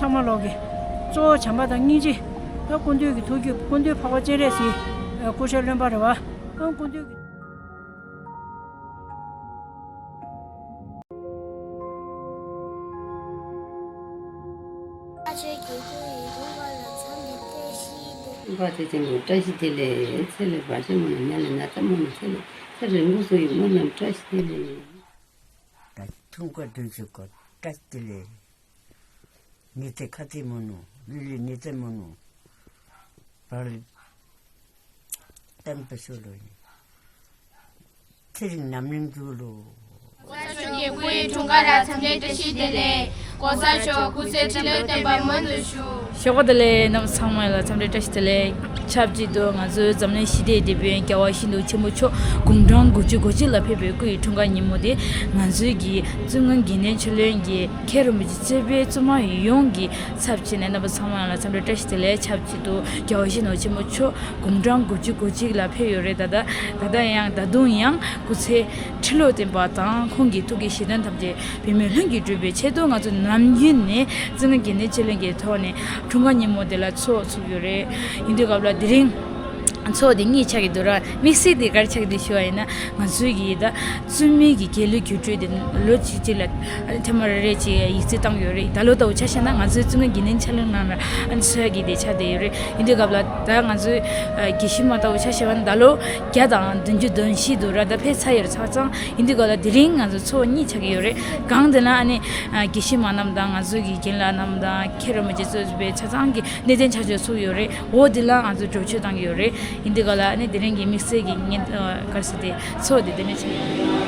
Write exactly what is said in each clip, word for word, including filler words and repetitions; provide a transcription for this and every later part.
ཚང་མ་ལོག་གི། གཙོ་བོ་བྱམས་པ་དང་སྙིང་རྗེ། ད་སྐུ་མདུན་གྱི་ཐུགས་རྒྱུད་སྐུ་མདུན་འཕགས་པ་སྤྱན་རས་གཟིགས་སྐུ་ཕྱྭ་བློན་པ་རེད་བ། ཨང་སྐུ་མདུན་གྱི། ཁྱེད་ཀྱི་སྐུ་ཡི་དུང་བ་ལ་འཚམས་འདྲི་བཀྲ་ཤིས་བདེ་ལེགས། བཀའ་དྲིན་ཆེན་པོ། བཀྲ་ཤིས་བདེ་ལེགས། ཚེ་ལས་བར་ཆད་མང་ན་ཉམས་ལེན་ན་ཚ་མང་ན་ཚེ་ལས་ཚེ་རིང་པོ་སོང་ཡི་མོ་རྣམས་བཀྲ་ཤིས་བདེ་ལེགས། ད་འཁྲུངས་སྐར་བདུན་ཅུ་སྐོར་བཀྲ་ཤིས་བདེ་ལེགས། ཉི་ཚེ་ཁ་ཚེ་མོ་ནུ་ལུས་ལུས་ཉི་ཚེ་མོ་ནུ་བར་ལ་བརྟན་པ་ཤོ་ལོ་ཡིན། ཚེ་རིང་ནམ་རིང་འདུག་ལོ། གོང་ས་མཆོག་གི་སྐུ་ཡི་འཁྲུངས་སྐར་ལ་འཚམས་འདྲི་བཀྲ་ཤིས་བདེ་ལེགས། གོང་ས་མཆོག་སྐུ་ཚེ་ཁྲི་ལོ་བརྟན་པར་སྨོན་དུ་ཞུ། ཞོགས་པ་བདེ་ལེགས། རྣམ་པ་ཚང་མ་ལ་འཚམས་འདྲི་བཀྲ་ཤིས་བདེ་ལེགས། ཆབས་ཅིག་ཏུ་ང་ཚོའི་འཛམ་གླིང་ཞི་བདེའི་དེད་དཔོན་རྒྱལ་བ་ཡིད་བཞིན་ནོར་བུ་ཆེན་པོ་མཆོག་དགུང་གྲངས་དགུ་བཅུ་གོ་གཅིག་ལ་ཕེབས་པའི་སྐུ་ཡི་འཁྲུངས་སྐར་ཉིན་མོ་དེ། ང་ཚོའི་གི་བཙུན་མོ་དགེ་འདུན་ཆོས་གླིང་གི་མཁན་རིན་པོ་ཆེ་གཙོས་པའི་བཙུན་མ་ཡོངས་ཀྱི་ཚབ་བྱས་ནས་རྣམ་པ་ཚང་མ་ལ་འཚམས་འདྲི་བཀྲ་ཤིས་བདེ་ལེགས། ཆབས་ཅིག་ཏུ་རྒྱལ་བ་ཡིད་བཞིན་ནོར་བུ་ཆེན་པོ་མཆོག་དགུང་གྲངས་དགུ་བཅུ་གོ་གཅིག་ལ་ཕེབས་ཡོད་རེད། ད་ལྟ་ད་ལྟ་ཡང་ད་དུང་ཡང་སྐུ་ཚེ་ཁྲི་ལོ་བརྟན་པ་དང་ཁོང་གི་ཐུགས་ཀྱི་བཞེད་དོན་ཐམས་ཅད་པུས་མོའི་ལྷུན་གྱིས་གྲུབ་པའི་ཆེད་དུ་ང་ཚོ་ནམ་རྒྱུན་ནས་བཙུན་མོ་དགེ་འདུན་ཆོས་གླིང་གི་ཐོག་ནས་འཁྲུངས་སྐར་ཉིན་མོ་དེ་ལ་ཚོགས་ཚུགས་ཡོད་རེད། ཡིན་དུས་སྐབས་ལ་དེ་རིང་ཚོགས་དེ་གཉིས་ཆགས་ཀྱི་འདུག་ར། དམིགས་བསལ་དེ་ག་རེ་ཆགས་ཀྱི་འདུག་ཞུ་བ་ཡིན་ན། ང་ཚོའི་གི་ད་བཙུན་མའི་གི་རྒྱལ་གླུ་བརྒྱུད་སྤྲོད་དེ་ལོ་གཅིག་གཅིག་ལ་ཐེངས་མ་རེ་རེ་ཅིག་ཡིག་རྩིས་བཏང་ཡོད་རེད། ད་ལོ་ལྟ་བུ་ཆ་བཞག་ན་ང་ཚོའི་བཙུན་མོ་དགེ་འདུན་ཆོས་གླིང་ནང་ལ་ཚོགས་ཀྱི་དེ་ཆགས་བསྡད་ཡོད་རེད། ཡིན་དུས་སྐབས་ལ་ད་ང་ཚོའི་ཨ་དགེ་བཤེས་མ་ལྟ་བུ་ཆ་བཞག་པ་ན་ད་ལོ་བརྒྱ་དང་བདུན་ཅུ་དོན་བཞི་འདུག་ར། ད་ཕེབས་ཚར་ཡོད་རེད་ཆ་ཚང་། ཡིན་དུས་སྐབས་ལ་དེ་རིང་ང་ཚོ་ཚོགས་གཉིས་ཆགས་ཀྱི་ཡོད་རེད། སྒང་དེ་ལ་ཨ་ནི་ཨ་དགེ་བཤེས་མ་རྣམས་དང་ང་ཚོའི་གི་རྒན་ལགས་རྣམས་དང་མཁན་རིན་པོ་ཆེ་གཙོས་པའི་ཆ་ཚང་གི་གནས་བརྟན་ཆ་འཇོག་ཚུགས་ཡོད་རེད། འོ་འདི་ལ་ང་ཚོ་གྲོས་ཆོད་བཏང་གི་ཡོད་རེད། ཡིན་དུས་ག་ལ་ཨ་ནི་དེ་རིང་གི་དམིགས་བསལ་གྱི་ཉིན་ཨ་ག་རེ་ཟེར་དེ་ཚོགས་དེ་དེ་ནས་བྱས་ཡོད།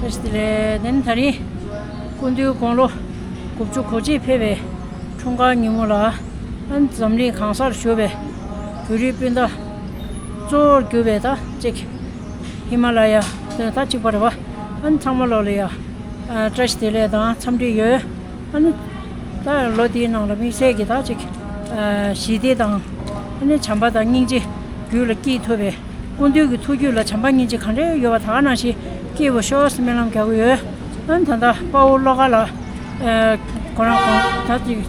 དེ་ལས་དེ་ནི་ད་རིང་སྐུ་མདུན་དགུང་ལོ་དགུ་བཅུ་གོ་གཅིག་ཕེབས་པའི་འཁྲུངས་སྐར་ཉིན་མོ་ལ། ཨ་ནི་འཛམ་གླིང་གང་སར་བཞུགས་པའི་བོད་རིགས་སྤུན་ཟླ་གཙོ་བོར་གྱུར་པའི་ད་ཅིག་ཧི་མ་ལ་ཡ་དེ་ད་གཅིག་པ་རེད་བ། ཨ་ནི་ཚང་མ་ལོག་ལ་ཡ་ཨ་བཀྲ་ཤིས་བདེ་ལེགས་དང་འཚམས་འདྲི་ཡོད། ཨ་ནི་ད་ལོ་འདིའི་ནང་ལ་དམིགས་བསལ་གྱི་ད་ཅིག་ཨ་ཞི་བདེ་དང་ཨ་ནི་བྱམས་པ་དང་སྙིང་རྗེ་རྒྱུད་ལ་སྐྱེས་ཐུབ་པའི། སྐུ་མདུན་གྱི་ཐུགས་རྒྱུད་ལ་བྱམས་པ་སྙིང་རྗེ་གང་འདྲ་ཡོད་པ་ད་ག་ནང་བཞིན་སྐྱེས་པ་ཤོག་ཟེར་སྨོན་ལམ་རྒྱག་གི་ཡོད། ཨ་ནི་ད་ལྟ་དཔའ་བོ་བློ་དགའ་ལགས་ཨ་ཁོ་རང་ཁོང་ད་ཅིག་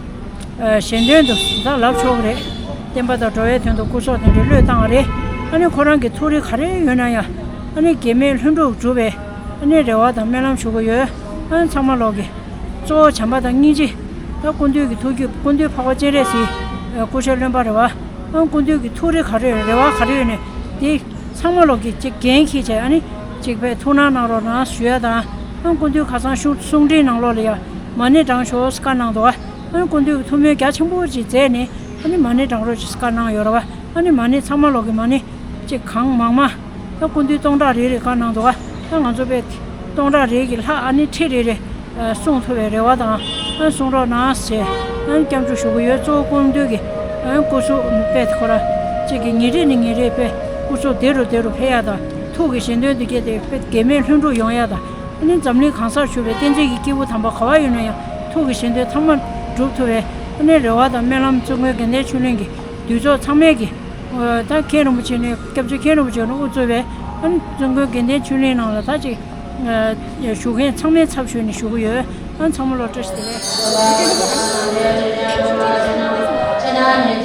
ཨ་གཞན་དོན་དུ་ད་ལབ་ཆོག་གི་རེད། བསྟན་པ་དང་འགྲོ་བའི་དོན་དུ་སྐུ་སྲོག་དེ་འདྲའི་བློས་བཏང་བ་རེད། ཨ་ནི་ཁོ་རང་གི་ཐུགས་རེ་ག་རེ་ཡོད་ན་ཡང་ཨ་ནི་གེགས་མེད་ལྷུན་གྲུབ་འགྲུབ་པའི་ཨ་ནི་རེ་བ་དང་སྨོན་ལམ་ཞུ་གི་ཡོད། ཨ་ནི་ཚང་མ་ལོག་གི་གཙོ་བོ་བྱམས་པ་དང་སྙིང་རྗེ། ད་སྐུ་མདུན་གྱི་ཐུགས་རྒྱུད། སྐུ་མདུན་འཕགས་པ་སྤྱན་རས་གཟིགས་སྐུ་ཞབས་བློན་པ་རེད་བ། ཨ་སྐུ་མདུན་གྱི་ཐུགས་རེ་ག་རེ་ཡོད། རེ་བ་ག་རེ་ཡོད་ནས་དེ་ཚང་མ་ལོག་གི་ཅིག་འགན་འཁྱེར་བྱས། ཨ་ནི་ཅིག་ཕེབས་ཐུགས་སྣང་གནང་རོགས་གནང་ཞུ་ཡ་དང་། ཨ་སྐུ་མདུན་ཁ་སང་གསུང་གསུང་འཕྲིན་ནང་ལོགས་ལ་ཡ་མ་ཎི་བགྲང་ཤོག་ཟེར་བཀའ་གནང་འདུག་ཨ་སྐུ་མདུན་གྱི་ཐུགས་སྨོན་རྒྱ་ཆེན་པོ་ཅིག་མཛད་ནས་ཨ་ནི་མ་ཎི་བགྲང་རོགས་ཅིག་བཀའ་གནང་ཡོད་རེད་བ། ཨ་ནི་མ་ཎི་ཚང་མ་ལོག་གི་མ་ཎི་ཅིག་གང་མང་མང་། ད་སྐུ་མདུན་སྟོང་ཕྲག་རེ་རེ་བཀའ་གནང་འདུག་ཨ་ད་ང་ཚོ་དཔེ་སྟོང་ཕྲག་རེ་གི་ལྷག་ཨ་ནི་ཁྲི་རེ་རེ་གསུང་ཐུབ་པའི་རེ་བ་དང་། ཨ་གསུང་རོགས་གནང་ཞེས་ཨ་སྐྱབས་འཇུག་ཞུ་གི་ཡོད། གཙོ་བོ་སྐུ་མདུན་གྱི་ཨ་སྐུ་གཟུགས་དཔེ་ཁོ་ར་གཅིག་གི་ཉིན་རེ་ནས་ཉིན་རེ་དཔེ་སྐུ་གཟུགས་བདེ་རུ་བདེ་རུ་འཕེལ་ཡ་དང་། ཐུགས་ཀྱི་གཞན་དོན་དུ་བསྐྱེད་དེ་དཔེ་གེགས་མེད་ལྷུན་གྲུབ་ཡོང་ཡ་དང་། ཨ་ནི་འཛམ་གླིང་གང་སར་བཞུགས་པའི་བསྟན་འཛིན་གྱི་སྐྱེས་བུ་དམ་པ་ག་བ་ཡོད་ན་ཡང་ཐུགས་ཀྱི་གཞན་དོན་ཚང་མ་འགྲུབ་ཐུབ་པའི་ཨ་ནི་རེ་བ་དང་སྨོན་ལམ། བཙུན་དགོན་དགེ་ལྡན་ཆོས་གླིང་གི་འདུས་ཚོགས་ཚང་མས་ཀྱི་ད་མཁན་རིན་པོ་ཆེ་ནས། སྐྱབས་རྗེ་མཁན་རིན་པོ་ཆེ་ནས་དབུ་གཙོས་པའི་ཨ་ནི་བཙུན་དགོན་དགེ་ལྡན་ཆོས་གླིང་ནང་ལ་ད་ཅིག་བཞུགས་མཁན་ཚང་མའི་ཚབ་ཞུས་ནས་ཞུ་གི་ཡོད། ཨ་ཚང་མ་ལོ་བཀྲ་ཤིས་བདེ་ལེགས།